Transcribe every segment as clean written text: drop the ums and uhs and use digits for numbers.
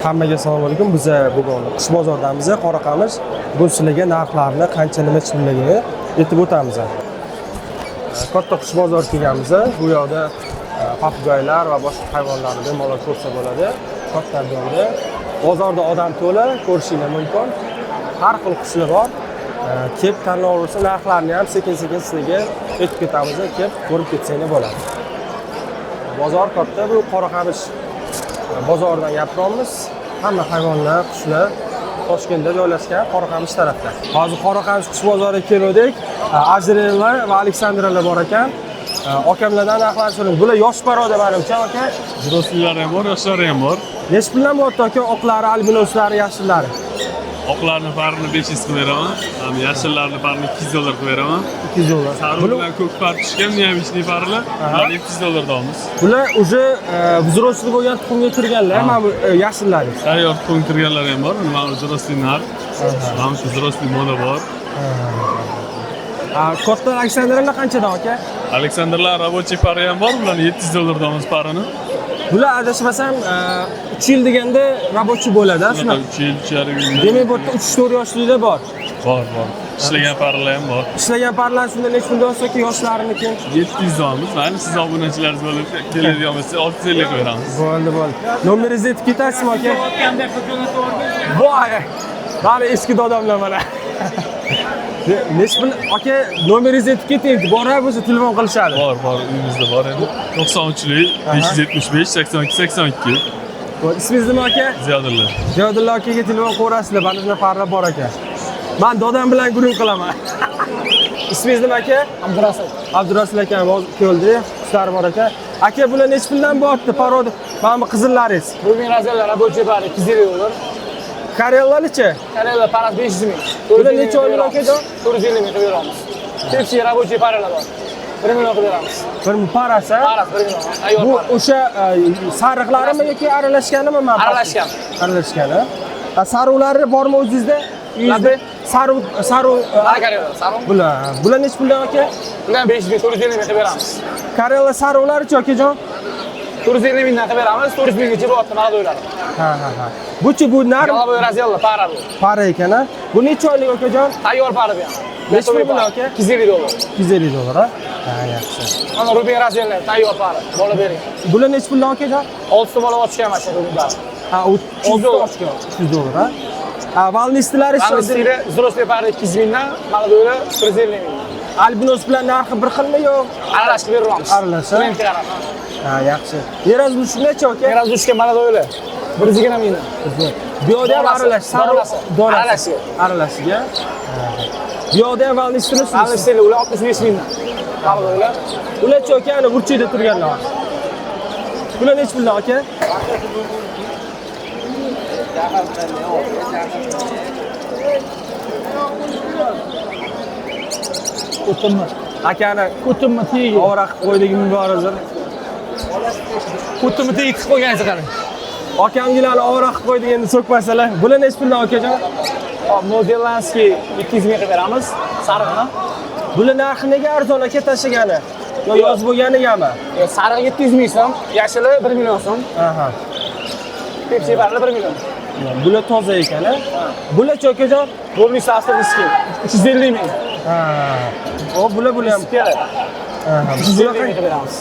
Hammaga assalomu alaykum. Biz bugun qush bozordamiz, Qoraqamish. Bugun sizlarga narxlarni qancha nima pulligini aytib o'tamiz. Katta qush bozor kelganmiz. Bu yoqda papugaylar va boshqa hayvonlarni bemalol ko'rsa bo'ladi. Katta объём da. Bozorda odam to'la, ko'rishinglar mumkin. Har xil qushlar bor. Kelib tanlab olsa, narxlarni ham sekin-sekin sizlarga aytib ketamiz. Kelib ko'rib ketsanglar bo'ladi. Bozor katta, bu Qoraqamish bozoridan gapiryapmiz. Hamma hayvonlar, qushlar Toshkentda joylashgan Qoraqamish tarafda. Hozir Qoraqamish qush bozoriga kelgandik. Ajrellar va Aleksandralar bor ekan. Akamlardan narxlarni so'raymiz. Bular yosh порода manimcha, aka. Взрослый lari ham bor, yoshlari ham bor. Nechi puldan bo'lyapti, aka? Oqlari, albinoslari, yashillari. Oqlarni пар ini 500 qilib beraman. Ham yashillarni пар ini 200 dollar qilib beraman. 200 dollar. Sariq Bular, bilan ko'k par tushgan необычный пар lar, ularni 700 dollardan olamiz. Bular уже взрослый bo'lgan tuxumga kirganlar, mana bu yashillari. Tayyor tuxum kirganlari ham bor. Mana bu взрослый nar. Mana shu взрослый moda bor. Katta Aleksandralar qanchadan, aka? Aleksandrlar рабочий пар i ham bor, bularni 700 dollardan olamiz пар ini. Bular adashmasam 3 yil deganda рабочий bo'ladi, shunaqa. 3 yil, 3,5 yil. Demak, bu yerda 3-4 yoshliklar bor. Bor, bor. Ishlagan пар lar ham bor. Ishlagan пар lar shunda nechi puldan olsa ki yoshlarini keyin? 700 olamiz. Mayli, siz obunachilaringiz bo'lib keladigan bo'lsa 650 qilib beramiz. Bo'ldi, bo'ldi. Nomeringizni aytib ketasizmi, aka? Voy! Mana eski dodamlar mana. Nechi pul, aka, nomeringizni aytib keting. Borib bo'lsa telefon qilishadi. Bor, bor, uyimizda bor endi. 93lik 575 82 82. Bo'ldi. Ismingiz nima, aka? Ziyodulla. Ziyodulla akaga telefon qilaverasizlar. Mana shunday пар lar bor ekan. Man dodam bilan gurung qilaman. Ismingiz nima, aka? Abdurasul. Abdurasul aka hozir keldi. Qushlari bor ekan. Aka, bular nechi puldan bo'lyapti? Порода. Mana bu qizillaringiz. Rubin Razellar рабочий пар i 250 dollar. Karellalarchi? Karella пара si 500 ming. Bular necha oylik, akajon? 450 ming qilib beramiz. Tepsi рабочий пара lar bor. 1 million qilib beramiz. Bir пара si? Пара si 1 million. Tayyor Bu пара. O'sha sariqlarimi yoki aralashganimi? Man Aralashgan. Aralashgan, ha? Sariqlari bormi o'zingizda? Uyingizda? Labi. Sariq, sariq. Mana karella, sariq. Bular. Bular nechi puldan, aka? Bular 500 ming, 450 ming qilib beramiz. Karella sariqlarichi, akajon? 450 mingdan qilib beramiz, 400 minggacha bo'lyapti молодой lari. Ha. Buchi bu nar Голубой Розелла пара bu. пара ekan, ha? Bu necha oylik, akajon? Tayyor пара bu ham. Nechi pul bular, aka? 250 dollar. 250 dollar, ha? Ha, yaxshi. Mana Rubin Rozella tayyor пара. Bola bering. Bular nechi puldan, akajon? 6 ta bola ochgan mana shu Rubin пара. Ha, u 300 dollar. 300 dollar, ha? Ha, волнистый lari? Волнистый lar взрослый пара 200 mingdan, молодой lar 150 mingdan. Albinos bilan narxi bir xilmi yo'q? Aralash qilib beramiz. Aralash, ha? Trendga qarab. Ha, yaxshi. Неразлучный nechi, aka? Неразлучка молодой lar 120 mingdan. Bu yoqda ham Donasi, aralash, sariq donasi. Donasi. Aralashiga. Aralashiga. Bu yoqda ham волнистый ni? Волнистый lar ular 65 mingdan. Молодой lar. Ularchi, aka, ana burchakda turganlar. Bular nechi puldan, aka? O'tinmi? Akani O'tinmi tegi? ovora qilib qo'ydik muborazir. O'tinmi tegi tiqib qo'ygansiz, qarang. Akamgilarni ovora qilib qo'ydik, endi so'kmasalar. Bular nechi puldan, akajon? Hop, Новозеландский 200 ming qilib beramiz. Sarig'ini. Bular narxi nega arzon, aka, tashlagani? Yo yoz bo'lganigami? Sarig'i 700 ming so'm, yashili 1 million so'm. Aha. Pepsi пара lar 1 million. Bular toza ekan, a? Bularchi, akajon? Bo'lmisa австралийский 350 ming. Ha. O, bular ham. Keladi. Aha. 350 Bular ming qilib beramiz.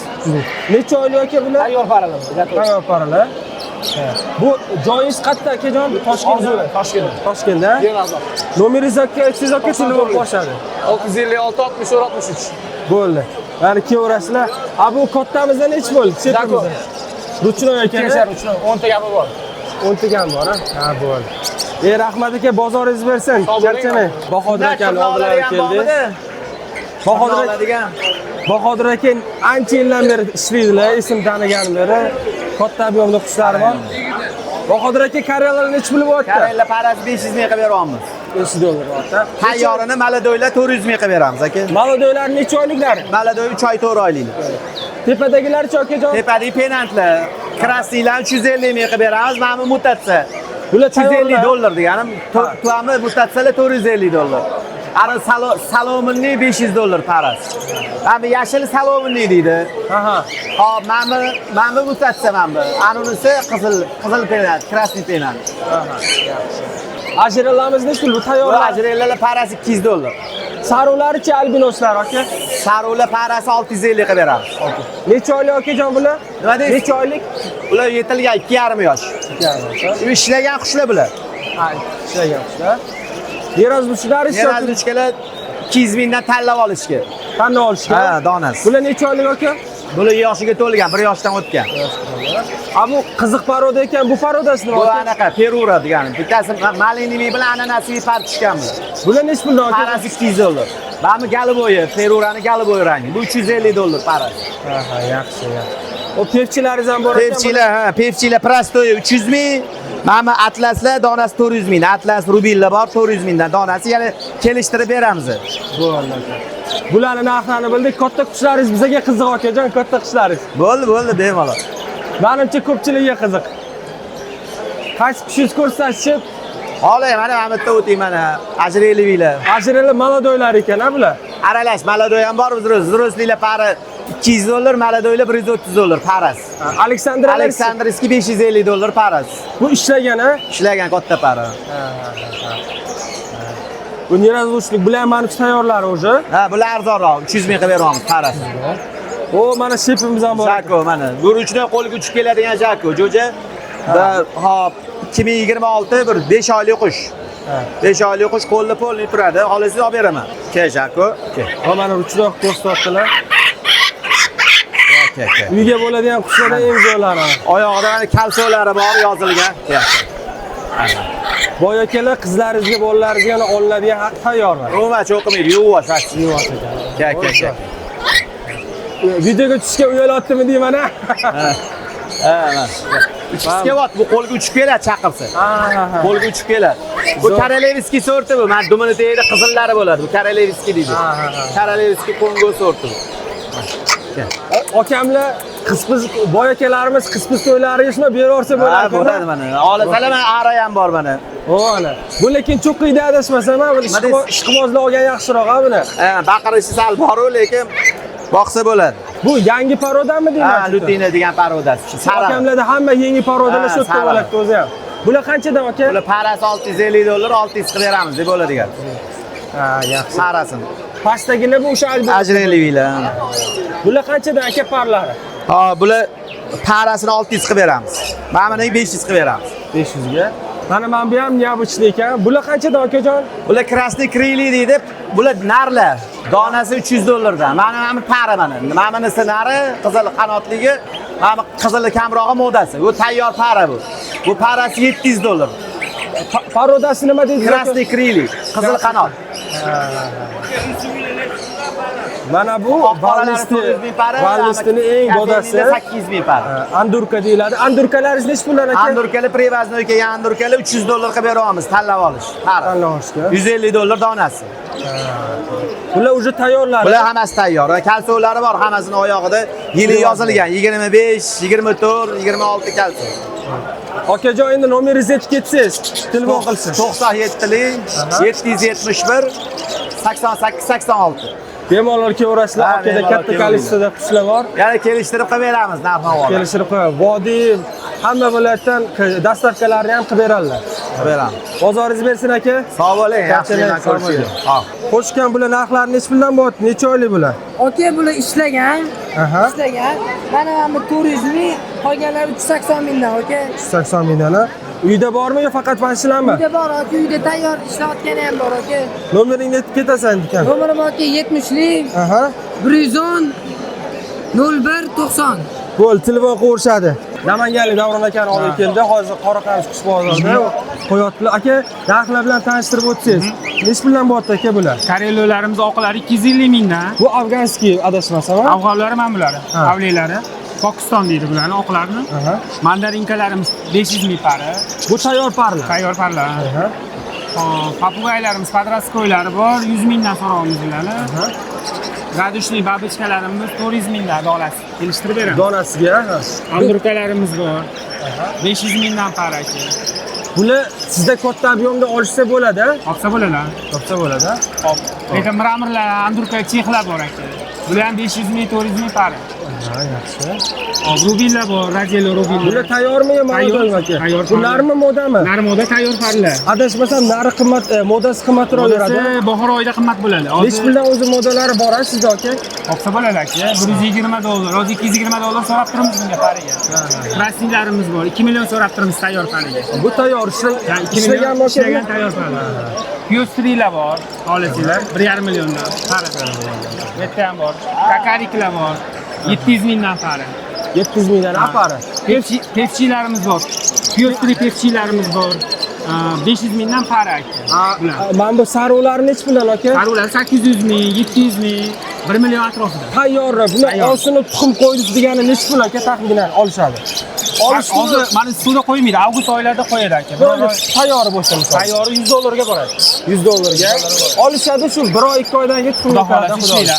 Necha oylik, aka, bular? Tayyor пара lar. Готовый. Tayyor пара lar. Ha. Bu joyingiz qayerda, akajon? Toshkentda. Orzular, Toshkentda. Toshkentda. Berazor. Nomeringizni aka aytsangiz, aka, telefon qo'shadi. 656 64 63. Bo'ldi. Mana kelaverasizlar. A bu kattamizda nechi bo'ldi? Dako. Ручной ekan. Kelishar uchun 10 ta gapi bor. 10 ta gam bor, ha? Ha, bo'ldi. E, rahmat aka, bozoringiz bersin. Sog' bo'ling. Charchamang. Bahodir akani oldilari keldi. Bahodir aka, Bahodir aka ancha yildan beri ishlaydilar, esim taniganim beri. Katta объём da qushlari bor. Bahodir aka, karellalar nechi pul bo'lyapti? Karella пара si 500 ming qilib beryapmiz. 500 dollar bo'lyapti. Tayyorini молодой lar 400 ming qilib beramiz, aka. Молодой lar necha oyliklari? Молодой 3 oy 4 oylik. Tepadagilarchi, akajon? Tepadagi penantlar, красный lar 350 ming qilib beramiz. Mana bu mutatsiya. Bular 350 tayyorlar. dollar deganim, tuami mutatsiyalar 450 dollar. Ana salominli $500 parasi. Mana bu yashil salominli deydi. Aha. Hop, mana bu mutatsiya mana bu. Ana unisi qizil penal, krasniy penal. Aha. Yaxshi. Ajeralarimiz nechi pul? Bu Bu tayyorlar. ajrellar parasi $200. Saruvlarichi albinoslar aka? Saruvlar parasi 650 qilib beramiz. Necha oylik akajon bular? Nima deysiz? Necha oylik? Ular yetilgan 2,5 yosh. 2,5. Ishlagan qushlar bular. Ha, ishlagan qushlar. Yerazluchilar Yerazluchkalar 200 mingdan tanlab olishga. Tanlab olishga. Ha, donasi. Bular necha oylik aka? Bular yoshiga to'lgan, 1 yoshdan o'tgan. A bu qiziq paroda ekan, bu parodasi nima Bu aka? anaqa perura degani. Bittasi malinimi bilan ananasiy par tushgan bular. Bular nechi puldan aka? Parasi $200. Mana bu galiboyi, perurani galiboyi rangi. Bu $350 parasi. Ha, yaxshi, yaxshi. O pevchilaringiz ham bor ekan. Pevchilar, ha, pevchilar prostoy 300 ming. Mana bu atlaslar donasi 400 ming. Atlas rubinlar bor 400 mingdan donasi. Yana kelishtirib beramiz. Bo'ldi aka. Bularni narxlarini bildik. Katta qushlaringiz bizga qiziq akajon, katta qushlaringiz. Bo'ldi, bo'ldi, bemalol. Menimcha ko'pchilikka qiziq. Qaysi qushingiz ko'rsatishib, Xo'lay, mana bu yerda o'ting mana ajreliviylar. ajrali molodoylar ekan, ha bular? Aralash maladoy ham bor, взрослыйlar pari $200, maladoylar $130 parasi. Aleksandr Aleksandrskiy $550 parasi. Bu ishlagan, ha? Ishlagan katta pari. Bu nerazluchlik bular ham manimcha tayyorlari уже. Ha, bular arzonroq, 300 ming qilib beramiz parasi. O, mana shepimiz ham bor. Jako mana. Guruchdan qo'lga uchib keladigan jako, jo'ja. Va hop 2026 bir 5 oylik qush. 5 oylik qush qo'lni polni turadi. Xohlasangiz olib beraman. Ke jako. Ke. O, mana ruchnoq ko'rsatyaptilar. Ke, ke. Uyga bo'ladigan qushlardan eng zo'rlari. Oyog'ida mana kalsolari bor yozilgan. Ke. Boy akalar qizlaringizga, bolalaringizga yana olinadigan haq tayyormi? Umuman cho'qimaydi, yuvosh. Yuvosh ekan. Ke, ke, ke. Videoga tushishga uyalyaptimi deyman a? Ha, mana. Uchgisi kelyapti, bu qo'lga uchib keladi chaqirsa. Ha, ha, ha. Qo'lga uchib keladi. Bu Korolevskiy sorti bu. Mana dumini tagida qizillari bo'ladi. Bu Korolevskiy deydi. Ha, ha, ha. Korolevskiy Kongo sorti bu. Akamlar qizpiz boy akalarimiz qizpiz to'ylari ishmi beraversa Ha, bo'ladi. bo'ladi mana. Olasalar mana ara ham bor mana. O, ana. Bu lekin cho'qiyda adashmasam, ha, buni Nima deysiz? ishqibozlar olgan yaxshiroq, ha buni. Ha, baqirishi sal bor-u, lekin boqsa bo'ladi. Bu yangi parodami deyman? Ha, Lutina degan parodasi. Shu sariq. Akamlarda hamma yangi parodalar Ha, shu yerda sariq. bo'ladi o'zi ham. Bular qanchadan aka? Bular parasi $650, 600 qilib beramiz deb bo'ladigan. Ha, yaxshi. Parasini. Pastdagilar bu o'sha albino. Ajraliviylar. Bular qanchadan aka parlari? Ha, bular parasini 600 qilib beramiz. Mana buni 500 qilib beramiz. 500 ga. Mana bu ham необычный ekan. Bular qanchadan akajon? Bular krasniy krili deydi. Bular narlar. Donasi $300 dan. Mana bu pari mana. Mana bunisi nari, qizil qanotligi, mana bu qizili kamrog'i modasi. Bu tayyor pari bu. Bu parasi $700. Parodasi nima deydi? Krasniy krili, qizil qanot. Mana bu Oq qoralari Vallisti, 400 ming pari, Vallistini eng godasi. 800 ming pari. Andurka deyiladi. Andurkalaringiz nechi puldan aka? Andurkali привозной kelgan andurkali $300 qilib beramiz, tanlab olish. Pari. Tanlab olishga. $150 donasi. Bular уже tayyorlar. Bular hammasi tayyor. Kalsovlari bor, hammasini oyog'ida yili yozilgan. 25, 24, 26 kalsov. Akajon endi nomeringizni aytib ketsangiz, telefon qilsin. 97lik 771 88 86. Bemalol kelaverasizlar. Ha, Akada bemalol katta kelaveringlar. количествоda qushlar bor. Yana kelishtirib qilib beramiz narx-navoni. Kelishtirib qo'yadi. Vodiy hamma viloyatdan dastavkalarni ham qilib beradilar. Qilib beramiz. Bozoringiz bersin aka. Sog' bo'ling, yaxshilikdan Sog' bo'ling. ko'rishaylik. Ha. Xo'sh ekan, bular narxlari nechi puldan bo'lyapti? Necha oylik bular? Aka bular ishlagan, Aha. ishlagan. Mana bu 400 ming, qolganlari 380 mingdan aka. 380 mingdan. Ha? Uyda bormi yo faqat manshilarmi? Uyda bor aka, uyda tayyor ishlayotgani ham bor aka. Nomeringni aytib ketasan ekan. Nomerim aka 70lik Aha. 110 01 90. Bo'ldi, telefon qilaverishadi. Namanganlik Davron akani olib keldi. Hozir Qoraqamish qush bozorida qo'yaptilar. Aka, narxlar bilan tanishtirib o'tsangiz. Nechi puldan bo'lyapti aka bular? Karellolarimiz oqlari 250 mingdan. Bu afganskiy adashmasam. ha? Afg'onlari mana bulari, Ha. avliylari. Pokiston deydi bularni, oqlarni. Aha. Mandarinkalarimiz 500 ming pari, Bu tayyor parlar. tayyor parlar. Aha. Hop, Popugaylarimiz, podraskoylari bor, 100 mingdan so'raymiz ularni. Radушный babichkalarimiz 400 mingdan donasi. Kelishtirib beramiz. Donasiga. Ha. Andurkalarimiz bor. 500 mingdan par aka. Bular sizda katta объем da olishsa bo'ladi, a? Topsa bo'ladi. Topsa bo'ladi, a? Hop. Lekin мрамор lar, андурка, chexlar bor aka. Bular ham 500 ming, 400 ming пара. Ha, yaxshi. Hop, rubinlar bor, rajelo rubinlar. Bular tayyormi yo Tayyor, молодой aka? tayyor. Bu narmi modami? Nar moda tayyor пар lar. Adashmasam nari qimmat, modasi qimmatroq yuradi. Modasi bahor oyida qimmat bo'ladi. Nechi Hozir puldan o'zi modalari bor a sizda aka? topsa bo'ladi aka. 120 dollar, hozir 220 dollar so'rab turibmiz bunga пар iga. Красный larimiz bor, 2 million so'rab turibmiz tayyor пар iga. Bu tayyor Yani 2 million ishlaganmi aka? ishlagan tayyor пар lar. Пёстрый lar bor, xohlasanglar 1,5 milliondan пар i. Bu yerda ham bor. Кокорик lar bor. 700 mingdan пар i. 700 mingdan пар i. Певчий larimiz bor. Пёстрый певчий larimiz bor. 500 mingdan пар i aka. Bular. Mana bu sariqlari nechi puldan aka? Sariqlar 800 ming, 700 ming, 1 million atrofida. Tayyorri. Buni Tayyor. olsin tuxum qo'ydi degani nechi pul aka taxminan olishadi? Olishdi. Hozir mana suvda qo'ymaydi, avgust oylarida qo'yadi aka. Bir Bo'ldi, oy tayyor bo'lsa misol. tayori 100 dollarga boradi. 100 dollarga olishadi shu 1 oy 2 oydan keyin tuxum Xudo qo'yadi. xohlasa ishlaydi.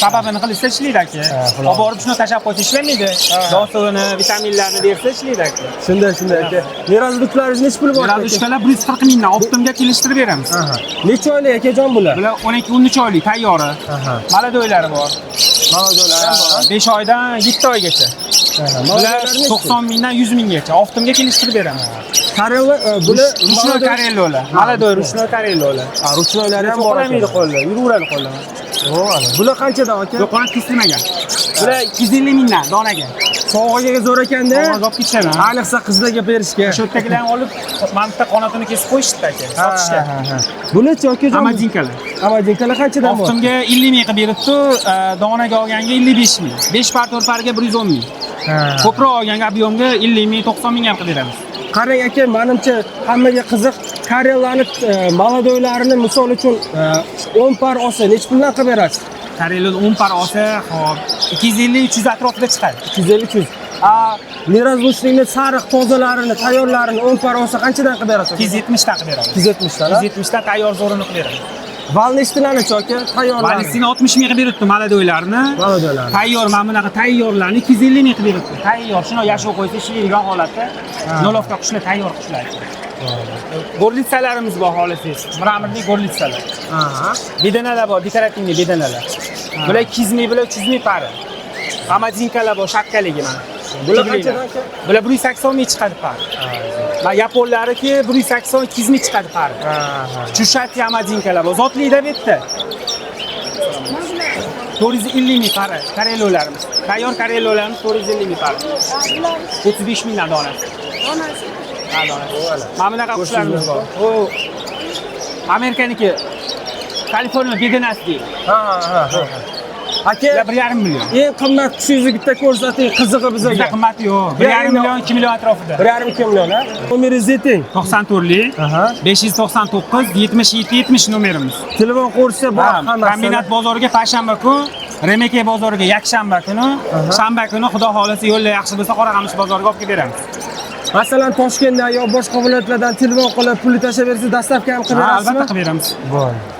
Sababini qilishsa ishlaydi aka. Xudo Olib borib shuni tashlab qo'ysa ishlamaydi. Dosivini, vitaminlarni bersa ishlaydi aka. Shunday, shunday aka. Неразлуч laringiz nechi pul bor? aka? Неразлучка lar 140 mingdan оптом ga kelishtirib beramiz. Aha. Necha oylik akajon bular? Bular 12-13 oylik tayyori. Aha. Молодой lari bor. Молодой lar ham bor. 5 oydan 7 oygacha. Aha. Bular Молодой lari nechi pul? 90 mingdan 100 minggacha оптом ga kelishtirib beramiz. Karela bular Ручной karellolar. Молодой ручной karellolar. Ha, ручной lari ham bor. Qo'lamaydi qo'llar, yuraveradi qo'llar. Ana. Bular qanchadan aka? Yo'q, qanot kesilmagan. Bular 250 mingdan donaga. Sovg'aga zo'r ekanda. Sovg'aga olib ketishadi. Ayniqsa qizlarga berishga. O'sha yerdagilarni olib, mana bitta qanotini kesib qo'yishdi aka, sotishga. Bularchi akajon? Амазонка lar. Амазонка lar qanchadan bor? Оптом ga 50 ming qilib beribdi, donaga olganga 55 ming. 5 par 4 par ga 110 ming. Ko'proq olganga объем ga 50 ming, 90 ming ham qilib beramiz. Qarang aka, menimcha hammaga qiziq Karellarni молодой larini misol uchun 10 par olsa nechi puldan qilib berasiz? Karellar 10 par olsa, hop, 250-300 atrofida chiqadi. 250 300. A, неразлучный ni sariq tozalarini, tayyorlarini 10 par olsa qanchadan qilib berasiz? 270 ta qilib beramiz. 270 dan. 270 ta tayyor zo'rini qilib beramiz. Valnishtilarnichi aka, tayyorlarini. Valisini 60 ming qilib beribdi молодой larni. Молодой larni. Tayyor mana bunaqa tayyorlarni 250 ming qilib beribdi. Tayyor, shuni yashov qo'ysa ishlaydigan holatda. Ноливка qushlar tayyor qushlar. Горлица larimiz bor xohlasangiz. Мраморный горлица lar. Bedenalar bor, декоративный bedenalar. Bular 200 ming, bular 300 ming пар i. Амазонка lar bor, shapkaligi mana. Bular Tugrilar. qanchadan aka? Bular 180 ming chiqadi пар. Va yaponlariki 180 200 ming chiqadi пар i. Chushati амазонка lar bor. Zotlikda bu yerda. 450 ming пар i karellolarimiz. Tayyor karellolarimiz 450 ming пар i. 35 mingdan donasi. Ha, donasi. Mana bunaqa qushlarimiz bor. U Amerikaniki Kaliforniya bedenasi deydi. Ha. Aka, Bular 1,5 million. eng qimmat qushingizni bitta ko'rsating, qizig'i Bizda bizga. qimmati yo'q. 1,5 million, 2 million atrofida. 1,5 2 million, ha? Nomeringizni ayting. 94lik Aha. 599 77 70 nomerimiz. Telefon ko'rsa bor Ha, hammasi. Kombinat bozoriga payshanba kun, Remeke bozoriga yakshanba kuni, shanba kuni Xudo xohlasa yo'llar yaxshi bo'lsa Qoraqamish bozoriga olib kelib beramiz. Masalan, Toshkentdan yo boshqa viloyatlardan telefon qilib pulni tashlab bersa, доставка ham qilib Ha, berasizmi? albatta qilib beramiz. Bo'ldi.